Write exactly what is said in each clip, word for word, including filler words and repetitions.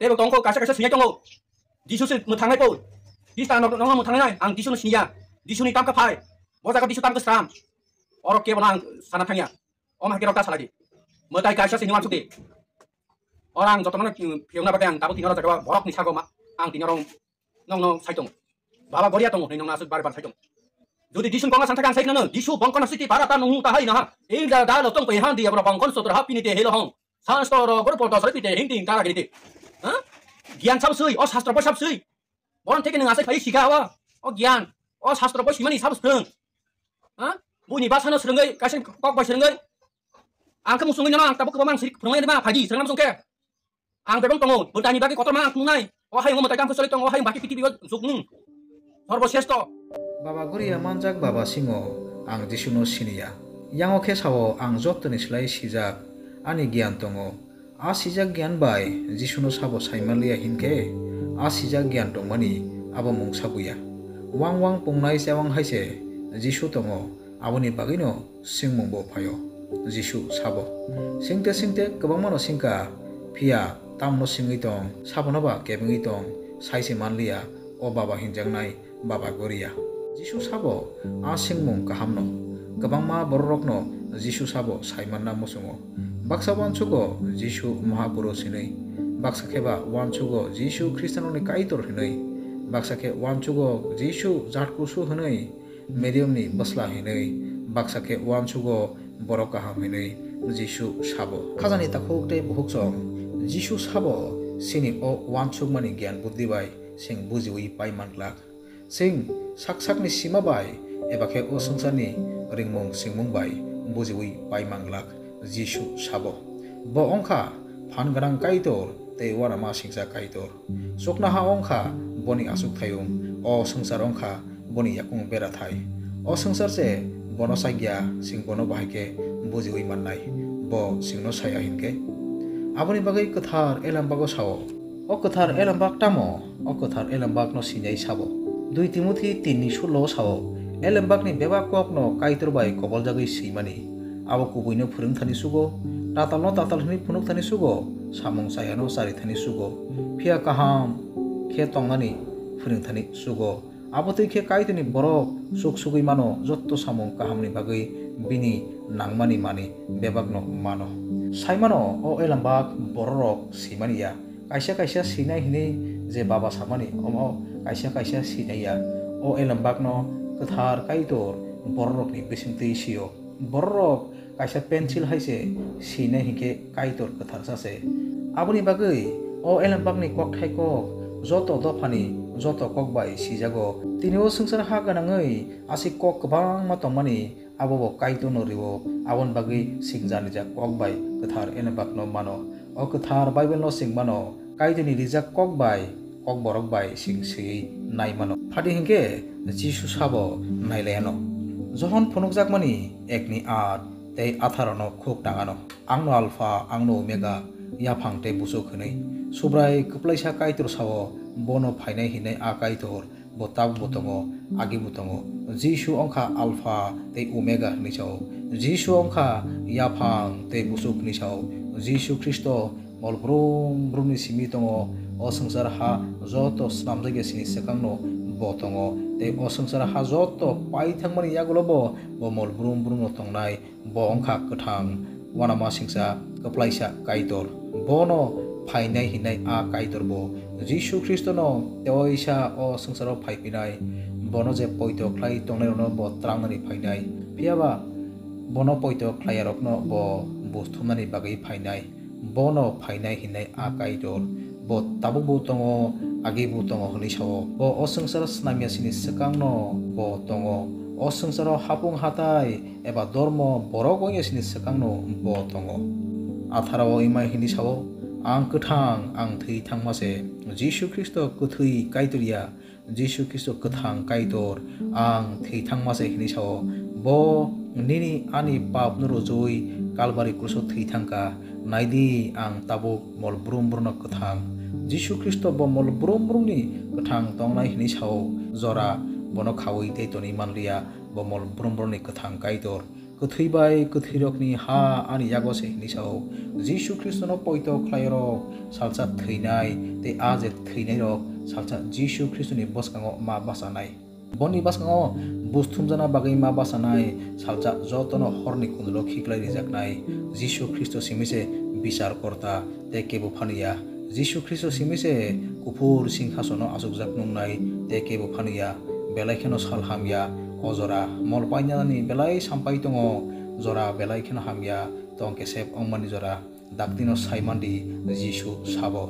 Tebo tongkho, kaisa kaisa sinai tongo. Jisu se mwthangnai Paul. Khristan no, no mwthangnai, ang Jisu no siya. Jisu ni tamka phai. Bo jaga Jisu tamka sram. Oro kebo no ang sana thangya. Om hakhe rok ta salai di. Mwtai kaisa sini wansuk di. Oro ang jotono, mm, phiyokna bagwi ang tabuk tini oro jaga borok ni sago ma, ang tini oro nokno sai tongo. Baba Goria tongo, hinwi nokno aswk bar bar sai tongo. Jodi Jisu ni kokno san thaka ang sai khna no, Jisu bongkon siti para ta nung ta hai na ha. Ei da da lo tong pe han di abra bongkon sotra ha pini te helo hong. San sto ro gor poto sari pite hing ting ta gini te. Ha? Gyan sab sui, o sastro bo sab sui. Boron theke nung asai phai sikha o. O gyan, o sastro bo simani sab sung. Ha? Buini basano srwngwi, kaisa kok bai srwngwi. Ang khe musungwi nono ang tabuk kwbangma ang siri phwrwngmani ma phaidi, srwngna musung khe. Ang bebang tongo, bwtaini bagwi kotorma ang tongnai. O hayungo mwtai tamkhe choli tongo, o hayung baki pithibio juknung. Sorbo sresto. Baba Goria manjak Baba Singo, ang Jisuno siniya. Yango khe sao ang jottoni slai sijak, ani giyan tongo. A sijak giyan bai Jisuno sabo saimanliya hinkhe, a sijak giyan tongmani abo mungsa buya. Wang wang pungnai chewang hai se Jisu tongo, aboni bagwino swngmung bo phaio, Jisu sabo. Singte singte kwbangmano singkha, phiya tamno singwi tong, sabono ba kebengwi tong, sai se manliya, o Baba hinjaknai Baba Goria. Jisu sabo a singmung kahamno. Kwbangma bororokno Jisu sabo saimanna muchungo. Baksa uansugo Jisu Mahapurush hinwi, baksa khe ba uansugo Jisu Khristanrokni Kaitor hinwi, baksa khe uansugo Jisu Jatkusu hinwi, Meriamni bwsla hinwi, baksa khe uansugo borok kaham hinwi Jisu sabo. Khajani takhuk tei bukhukchong Jisu sabo chini o uansukmani giyan buddhi bai chwng bujiwi pai man glak. Chwng sak sakni sima bai eba khe o swngcharni ringmung swngmung bai bujiwi pai man glak Jisu sabo. Bo wngkha phan gwnang Kaitor tei uanama singcha Kaitor. Chuknoha wngkha boni achukthayung, o swngchar wngkha boni yakung berathai. O swngchar se bono chakya, chwng bono bahai khe bujiwi mannai, bo chwngno saya hinkhe. Aboni bagwi kwthar Elambak o sao. O kwthar Elambak tamo? O kwthar Elambak no sinai sabo. Dui Timothi tin ni sullo o sao, Elambak ni bebak kok no Kaitor bai koboljagwi swimani. Abo kubui no phwrwng thani sugo, tatal no tatal hwnwi phunuk thani sugo, samung chaya no chari thani sugo, phiya kaham khe tongnani phwrwng thani sugo. Abo twi khe Kaitorni borok chuk sugwi mano, jotto samung kahamni bagwi bini nangmani manwi bebakno mano. Sai mano, o Elambak bororok simani ya. Kaisa kaisa sinai hinwi je baba samani, omo kaisa kaisa sinai ya. O Elambakno kwthar Kaitor bororokni bisingtwi sio. Bororok kaisa pencil hai se sinai hinkhe Kaitor kwthar sa se. Aboni bagwi o Elambakni kokthai kok joto dophani joto kok bai sijago. Tini o swngchar ha gwnangwi aswk kok kwbangma tongmani, abo bo Kaitorno rio, aboni bagwi chwng janijak kok bai kwthar Elambakno mano. O kwthar Bible no chwng mano. Kaitorni rijak kok bai, kokborok bai chwng swiwi nai mano. Phadi hinkhe Jisu sabo nai laiano. Johon phunukjakmani ekni at tei atharo no khuk tangano. Angno Alpha, angno Omega, yaphang tei buchuk hwnwi. Subrai kwplaisa Kaitor sao, bono phainai hinai a Kaitor, bo tabukbo tongo, agibo tongo. Jisu wngkha Alpha tei Omega hinwi sao. Jisu wngkha yaphang tei buchuk hinwi sao. Jisu Khristo mol brum brumni simi tongo. O swngchar ha joto snamjakya sini swkangno bo tongo. Tei o swngchar ha joto paithangmani yagulo bo, bo mol brum brumno tongnai. Bo wngkha kwthang, uanamasingcha, kwplaisa Kaitor. Bono phainai hinai a Kaitor bo. Jisu Khristono teoisa o swngcharo phaiphinai. Bono je poito khlai tongnairokno bo trangnani phainai. Phiyaba bono poito khlaiyarokno bo buj thumnani bagwi phainai. Bono phainai hinai a Kaitor. Bo tabukbo tongo, agibo tongo hwnwi sao. Bo o swngchar snamya sini swkangno bo tongo. O swngcharo hapung hatai eba dormo borok wngya sini swkangno bo tongo. Atharo o imai hini sao, "Ang kwthang, ang thwi thangma se." Jisu Khristo kwthwi Kaitor ya, Jisu Khristo kwthang Kaitor, "Ang thwi thangma se," hini sao. Bo nini ani papno rujui Kalbari kruso thwi thangkha. Naidi, ang tabuk mol brum brumno kwthang. Jisu Khristo bo mol brum brumni kwthang tongnai hini sao. Jora bono khaui tei toni manliya, bo mol brum brumni kwthang Kaitor. Kwthwi bai kwthwirokni ha ani yago se hwnwi sao. Jisu Khristono poito khlairok salsa thwinai, tei a je thwinairok salsa Jisu Khristoni bwskango ma bachanai. Boni bwskango bus thumjana bagwi ma bachanai salsa jotono horni kundulo khiklai rijaknai. Jisu Khristo simi se bichar korta tei kebo phano ya. Jisu Khristo simi se kuphur singhasono achukjak nungnai tei kebo phano ya. Belai kheno sal hamya o jora. Mol painani belai sampai tongo, jora belai kheno hamya tong kesep wngmani jora. Daktino saimandi Jisu sabo.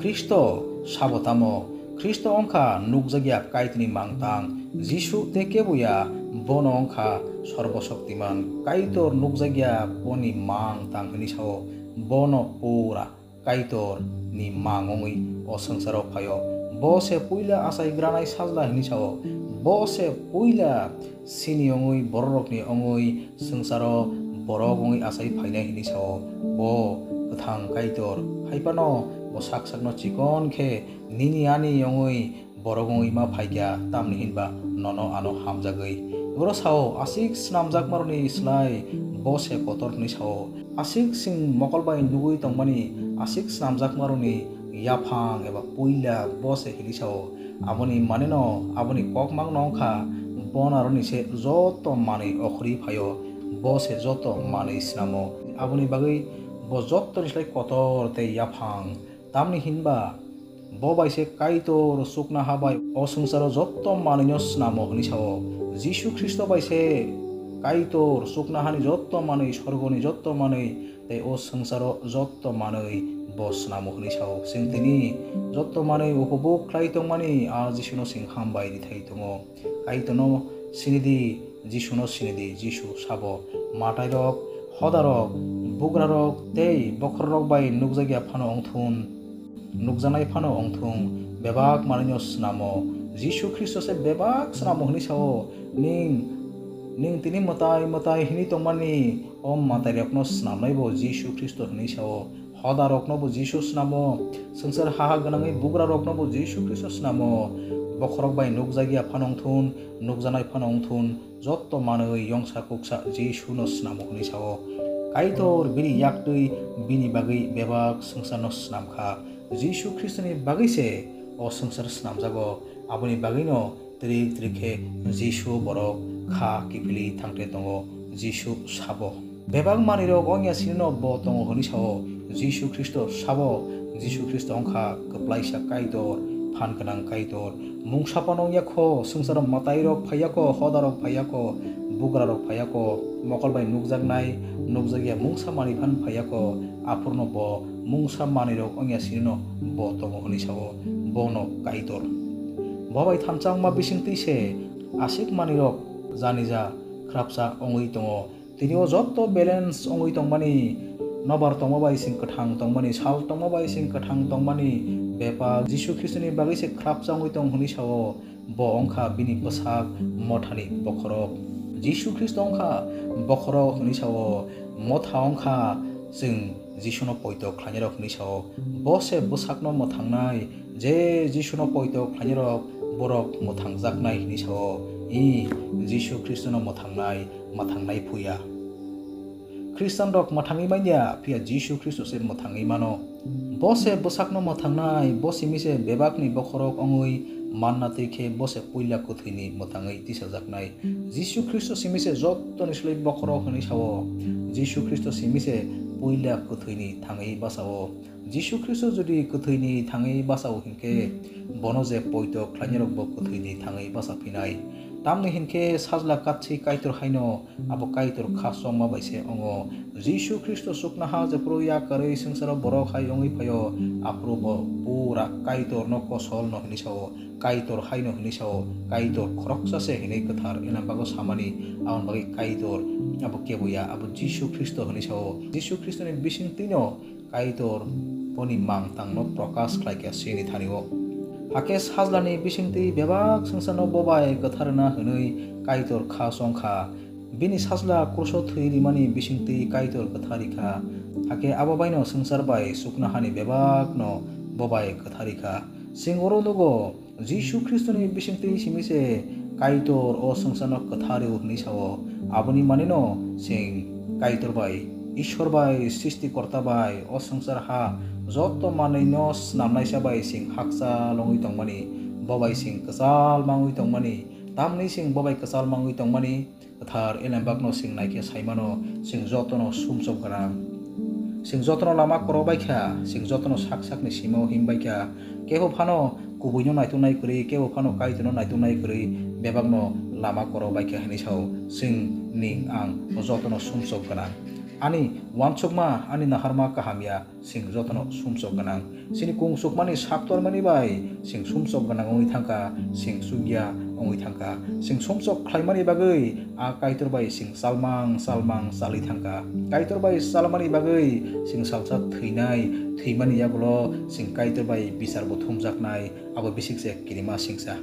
Khristo sabo tamo? Khristo wngkha nukjakya Kaitorni mangtang. Jisu tei kebo ya, bono wngkha Sorbo Shoktiman. Kaitor nukjakya boni mangtang hwnwi sao. Bono pura Kaitor ni mang wngwi o swngcharo phaio. Bo se puila achai granai sajla hwnwi sao. Bo se puila sini wngwi, bororokni wngwi, swngcharo borok wngwi achai phainai hwnwi sao. Bo kwthang Kaitor. Hai phano bo sak sakno chikon khe nini ani wngwi borok wngwi ma phaikha, tamni hinba nono ano hamjagwi. Oro sao, aswk snamjakmarokni slai bo se kotor hwnwi sao. Aswk chwng mokol bai nugwi tongmani, aswk snamjakmarokni yaphang eba puila bo se hwnwi sao. Aboni maneno, aboni kokmakno wngkha bonaroni se joto manwi okhorwi phaio, bo se joto manwi snamo. Aboni bagwi bo jotoni slai kotor tei yaphang. Tamni hinba bo bai se Kaitor chuknoha bai o swngcharo jotto manwino snamo hwnwi sao. Jisu Khristo bai se Kaitor chuknohani jotto manwi, sorgoni jotto manwi tei o swngcharo jotto manwi bo snamo hwnwi sao. Chwng tini jotto manwi upobhog khlai tongmani a Jisuno chwng hambai rithai tongo. Kaitorno sinidi, Jisuno sinidi, Jisu sabo, matairok, hodarok, bugrarok tei bokhorok bai nukjakya phano wngthun, nukjaknai phano wngthung, bebak manwino snamo. Jisu Khristo se bebak snamo hwnwi sao. Ning, ning tini mwtai mwtai hwnwi tongmani o matairokno snamnaibo Jisu Khristo hwnwi sao. Hodaroknobo Jisu snamo, swngchar ha-ha gwnangwi bugraroknobo Jisu Khristo snamo. Bokhorok bai nukjakya phano wngthun, nukjaknai phano wngthun, jotto manwi yongsa kuksa Jisuno snamo hwnwi sao. Kaitor bini yaktwi bini bagwi bebak swngcharno snamkha. Jisu Khristoni bagwi se o swngchar snamjago. Aboni bagwino trik trik khe Jisu borok kha kiphilwi thangte tongo, Jisu sabo. Bebak manwirok wngya sinino bo tongo hwnwi sao, Jisu Khristo sabo, Jisu Khristo wngkha kwplaisa Kaitor, phan gwnang Kaitor. Mungsa phano wngya kho, swngcharo mwtairok phaiya kho, hodarok phaiya kho, bugrarok phaiya kho, mokol bai nukjaknai, nukjakya mungsa manwi phan phaiya kho, aphurno bo mungsa manwirok wngya sinino bo tongo hwnwi sao, bono Kaitor. Bo bai thansa wngma bisingtwi se aswk manwirok janija khrapsa wngwi tongo. Tini o jotto balance wngwi tongmani, nobar tongma bai chwng kwthang tongmani, sal tongma bai chwng kwthang tongmani bepal Jisu Khristoni bagwi se khrapsa wngwi tong hwnwi sao. Bo wngkha bini bwsak mothani bokhorok. Jisu Khristo wngkha bokhorok hwnwi sao, motha wngkha chwng Jisuno poito khlainairok hwnwi sao. Bo se bwsakno mwthangnai, je Jisuno poito khlainairok borok mwthangjaknai hwnwi sao. I Jisu Khristono mwthangnai, mwthangnai phuya. Khristianrok mwthangwi manya, phiya Jisu Khristo se mwthangwi mano. Bo se bwsakno mwthangnai, bo simi se bebakni bokhorok wngwi manna twi khe bo se puila kwthwini mwthangwi tisajaknai. Jisu Khristo simi se jottoni slai bokhorok hwnwi sao. Jisu Khristo simi se puila kwthwini thangwi bachao. Jisu Khristo jodi kwthwini thangwi bachao hinkhe bono je poito khlainairokbo kwthwini thangwi bachaphinai. Tamni hinkhe sajla katswi Kaitor haino abo Kaitor kha chongma bai se wngo. Jisu Khristo chuknoha jephuru yakarwi swngcharo borok hai wngwi phaio, aphuru bo pura Kaitorno kosolno hwnwi sao, Kaitor haino hwnwi sao, Kaitor khoroksa se hwnwi kwthar ina bago samani, aboni bagwi Kaitor abo kebo ya, abo Jisu Khristo hwnwi sao. Jisu Khristoni bisingtwino Kaitor boni mangtangno prokash khlaikha sini thanio. Hakhe sajlani bisingtwi bebak swngcharno bo bai kwthar wngna hwnwi Kaitor kha chongkha. Bini sajla kruso thwi rimani bisingtwi Kaitor kwthar rikha. Hakhe abo baino swngchar bai chuknohani bebakno bo bai kwthar rikha. Chwng oro nugo, Jisu Khristoni bisingtwi simi se Kaitor o swngcharno kwthar rw hwnwi sao. Aboni manwino chwng Kaitor bai, Ishwar bai, Srishtikorta bai o swngchar ha joto manwino snamnaisa bai chwng hakchal wngwi tongmani, bo bai chwng kwchal mangwi tongmani. Tamni chwng bo bai kwchal mangwi tongmani? Kwthar Elembakno chwng naikhe saimano, chwng jotono sumsok gwnang. Chwng jotono lama korok baikha, chwng jotono sak sakni simo him baikha. Kebo phano kubuino naituknai kwrwi, kebo phano Kaitorno naituknai kwrwi, bebakno lama korok baikha hwnwi sao. Chwng, ning, ang jotono sumsok gwnang. Ani uansukma, ani naharma kaham ya, chwng jotono sumsok gwnang. Chini kung sukmani sak tormani bai chwng sumsok gwnang wngwi thangkha, chwng chukya wngwi thangkha. Chwng sumsok khlaimani bagwi a Kaitor bai chwng chalmang chalmang chalwi thangkha. Kaitor bai chalmani bagwi chwng salsa thwinai, thwimani yagulo chwng Kaitor bai bichar bo thumjaknai, abo bisik se kirima singsa.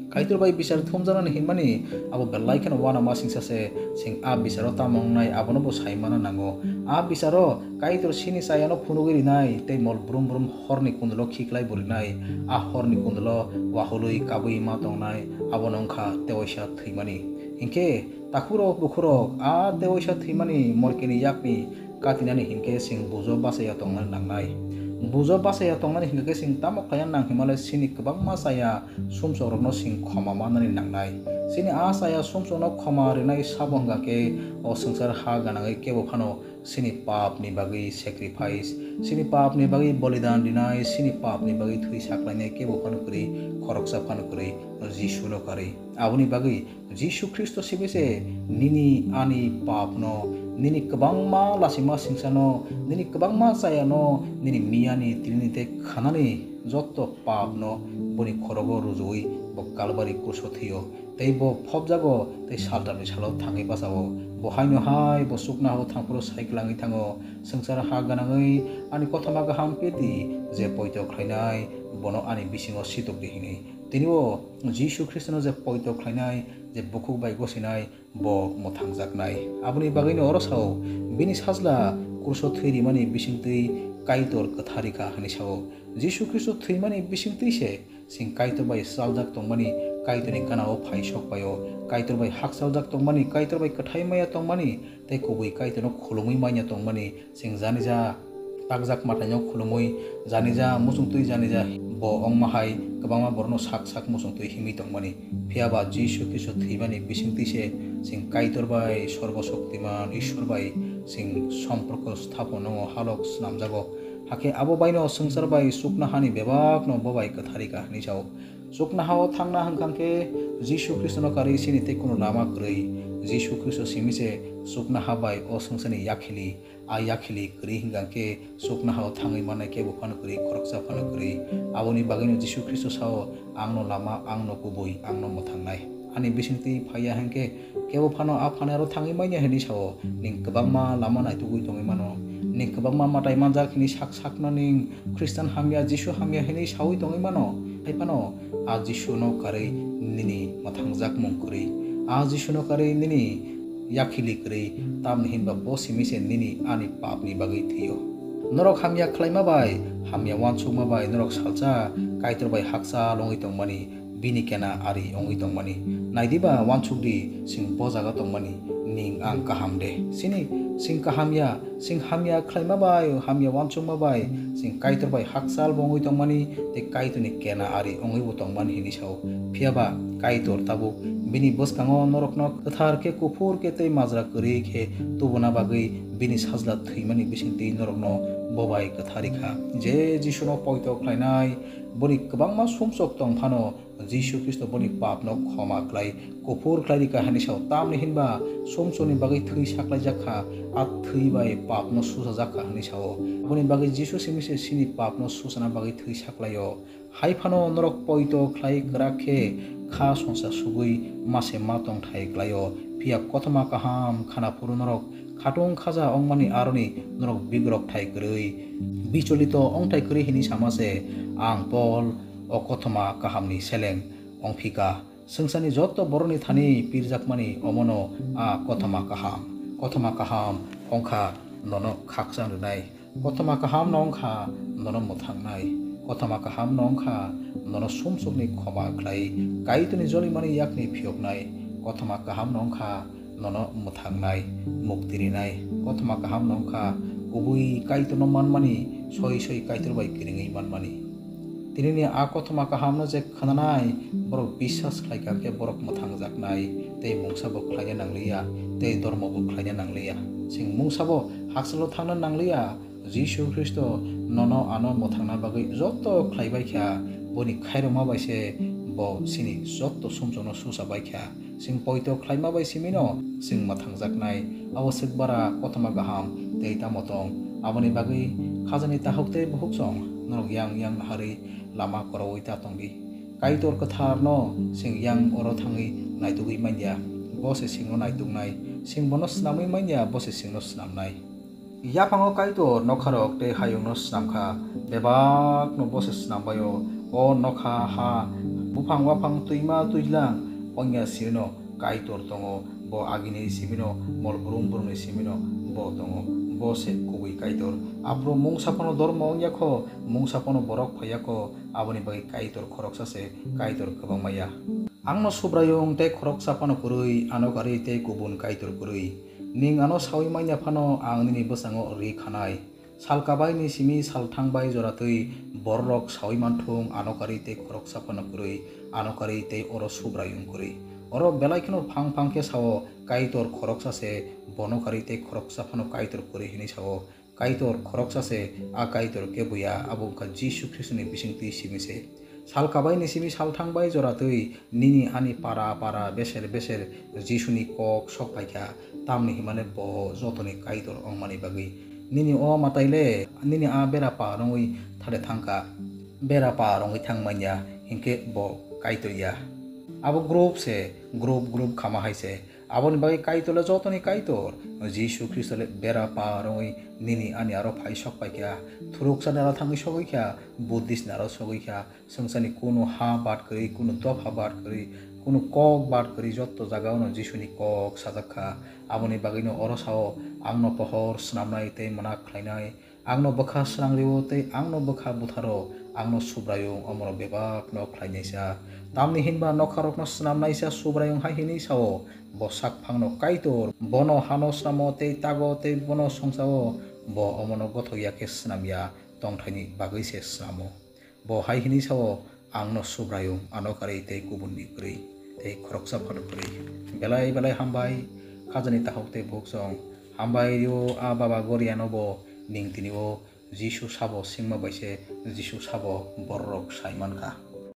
Kaitor bai bichar thumjaknani hinmani abo belai kheno uanama singsa se, chwng a bicharo tamo wngnai abono bo sai mana nango. A bicharo Kaitor chini chayano phunugwi rinai tei mol brum brum horni kundulo khiklai bo rinai. A horni kundulo wahului kabui ma tongnai, abono wngkha tewaisa thwimani. Hinkhe takhukrok bukhurok a tewaisa thwimani morkeni yakni katinani hinkhe chwng bujo bachaya tongnani nangnai. Bujo bachaya tongnani hinkhe chwng tamo khlaiya nang hinmale chini kwbangma chaya sumsokrokno chwng khoma mannani nangnai. Chini a chaya sumsokno khoma rinai sabo hwnkha khe o swngchar ha gwnangwi kebo phano chini papni bagwi sacrifice, chini papni bagwi bolidan rinai, chini papni bagwi thwi saklainai kebo phano kwrwi, khoroksa phano kwrwi, Jisuno karwi. Aboni bagwi Jisu Khristo simi se nini ani papno, nini kwbangma lachima singsano, nini kwbangma chayano, nini miyani, tinini tei khanani joto papno boni khorogo rujuwi bo Kalbari kruso thwio. Tei bo phobjago tei saltamni salo thangwi bachao. Bo haino hai bo chuknohao thangphuru sai kwlangwi thango. Swngchar ha gwnangwi ani kothoma kaham peti je poito khlainai, bono ani bisingo sitok di hwnwi. Tini o Jisu Khristono je poito khlainai, je bukhuk bai gosinai, bo mwthangjaknai. Aboni bagwino oro sao, bini sajla kruso thwi rimani bisingtwi Kaitor kwthar rikha hwnwi sao. Jisu Khristo thwimani bisingtwi se chwng Kaitor bai chaljak tongmani, Kaitorni gana-o phai sok paio. Kaitor bai hakchaljak tongmani, Kaitor bai kwthai maya tongmani, tei kubui Kaitorno khulumwi manya tongmani, chwng janija takjak mwtaino khulumwi, janija muchungtwi janija bo wngma hai kwbangma borokno sak sak muchungtwi himwi tongmani. Phiya ba Jisu Khristo thwimani bisingtwi se chwng Kaitor bai, Sorbo Shoktiman Ishwar bai chwng somporko sthaponongo halok snamjago. Hakhe abo baino swngchar bai chuknohani bebakno bo bai kwthar rikha hwnwi sao. Chuknohao thangna hwnkha khe Jisu Khristono karwi chini tei kunu lama kwrwi. Jisu Khristo simi se chuknoha bai o swngcharni yakhili. A yakhili kwrwi hwnkha khe chuknohao thangwi mannai kebo phano kwrwi, khoroksa phano kwrwi. Aboni bagwino Jisu Khristo sao, "Angno lama, angno kubui, angno mwthangnai. Ani bisingtwi phaiya hwnkhe kebo phano a phanaro thangwi manya," hwnwi sao. Ning kwbangma lama naitugwi tongwi mano. Ning kwbangma mwtai manjak hwnwi sak sakno ning Khristan hamya, Jisu hamya hwnwi saui tongwi mano. Hai phano a Jisuno karwi nini mwthangjakmung kwrwi. A Jisuno karwi nini yakhili kwrwi, tamni hinba bo simi se nini ani papni bagwi thwio. Norok hamya khlaima bai hamya uansukma bai norok salsa Kaitor bai hakchal wngwi tongmani, bini kena ari wngwi tongmani. Nai diba, uansuk di, chwng bo jaga tongmani, ning ang kaham de? Chini, chwng kaham ya, chwng hamya khlaima bai, hamya uansukma bai, chwng Kaitor bai hakchal bo wngwi tongmani, tei Kaitorni kena ari wngwi bo tongmani hwnwi sao. Phiya ba Kaitor tabuk bini bwskango norokno kwthar khe, kuphur khe tei majra kwrwi khe tubuna bagwi bini sajla thwimani bisingtwi norokno bo bai kwthar rikha. Je Jisuno poito khlainai, boni kwbangma sumsok tong phano, Jisu Khristo boni papno khoma khlai, kuphur khlai rikha hwnwi sao. Tamni hinba sumsokni bagwi thwi saklaijak kha, a thwi bai papno suchajak kha hwnwi sao. Aboni bagwi Jisu simi se chini papno suchana bagwi thwi saklaio. Hai phano norok poito khlai kwrak khe kha songsa sugwi ma se ma tongthai klaio. Phiya kothoma kaham khana phuru norok khatung khaja wngmani aroni norok bigrok thai kwrwi, bicholito wngthai kwrwi hwnwi sama se, ang Pol, o kothoma kahamni seleng wngphika. Swngcharni joto borokni thani pirjakmani omono a kothoma kaham. Kothoma kaham wngkha nono khakchang rwnai. Kothoma kaham no wngkha nono mwthangnai. Kothoma kaham no wngkha nono sumsokni khoma khlai, Kaitorni jolimani yakni phiyoknai. Kothoma kaham no wngkha nono mwthangnai, mukti rinai. Kothoma kaham no wngkha kubui Kaitorno manmani, soi soi Kaitor bai kiringwi manmani. Tinini a kothoma kahamno je khwnanai borok biswas khlaikha, hwnkhe borok mwthangjaknai, tei mungsa bo khlaina nangliya, tei dormo bo khlaina nangliya. Chwng mungsa bo hakchalo thangna nangliya. Jisu Khristo nono ano mwthangna bagwi joto khlaibai kha, boni khairokma bai se bo chini joto sumsokno susa bai kha. Chwng poito khlaima bai simino chwng mwthangjaknai. Abo swk bara kothoma kaham tei tamo tong. Aboni bagwi khajani tahuk tei buhuk chong norok yang yang naharwi lama koroui ta tongdi. Kaitor kwtharno chwng yang oro thangwi naitugwi manya, bo se chwngno naituknai. Chwng bono snamwi manya, bo se chwngno snamnai. Yaphango Kaitor nokharok tei hayungno snamkha, bebakno bo se snambaio. O nokha, ha, buphang waphang, twima twijlang, wngya simino Kaitor tongo, bo agini simino, mol brum brumni simino bo tongo. Bo se kubui Kaitor. Aphuru mungsa phano dormo wngya kho, mungsa phano borok phaiya kho, aboni bagwi Kaitor khoroksa se, Kaitor kwbangma ya. Angno Subraiyung tei khoroksa phano kwrwi, ano karwi tei kubun Kaitor kwrwi. Ning ano saui manya phano ang nini bwsango ri khanai. Sal kabaini simi sal thangbai joratwi bororok saui manthung, ano karwi tei khoroksa phano kwrwi, ano karwi tei oro Subraiyung kwrwi. Oro belai kheno phang phang khe sao, Kaitor khoroksa se, bono karwi tei khoroksa phano Kaitor kwrwi hwnwi sao. Kaitor khoroksa se, a Kaitor kebo ya, abo wngkha Jisu Khristoni bisingtwi simi se. Sal kabaini simi sal thangbai joratwi nini ani para para beser beser Jisuni kok sok paikha, tamni himale bo jotoni Kaitor wngmani bagwi. Nini o mwtai le nini a bera pa rwngwi thade thangkha, bera pa rwngwi thang manya, hinkhe bo Kaitor ya. Abo group se, group group khama hai se. Aboni bagwi Kaitor le jotoni Kaitor, Jisu Khristo le bera pa rwngwi nini ani aro phai sok paikha, thuruksa nara thangwi sogwi kha, Buddhist naro sogwi kha, swngcharni kunu ha bad kwrwi, kunu dopha bad kwrwi, kunu kok bad kwrwi, jotto jagao no Jisuni kok sajak kha. Aboni bagwino oro sao, "Angno pohor swnamnai tei mwnak khlainai, angno bwkha srangrio tei angno bwkha butharo, angno Subraiyung omorok bebak no khlainaisa." Tamni hinba nokharokno swnamnaisa Subraiyung hai hwnwi sao, bo sakphangno Kaitor, bono hano snamo tei tago tei bono songchao, bo omono gothok ya khe swnam ya, tongthaini bagwi se swnamo. Bo hai hwnwi sao, "Angno Subraiyung ano karwi tei kubunni kwrwi, tei khoroksa phano kwrwi." Belai belai hambai, khajani tahuk tei buhuk chong. Hambai rio a baba Goriano bo ning tini o Jisu sabo singma bai se Jisu sabo bororok sai mankha.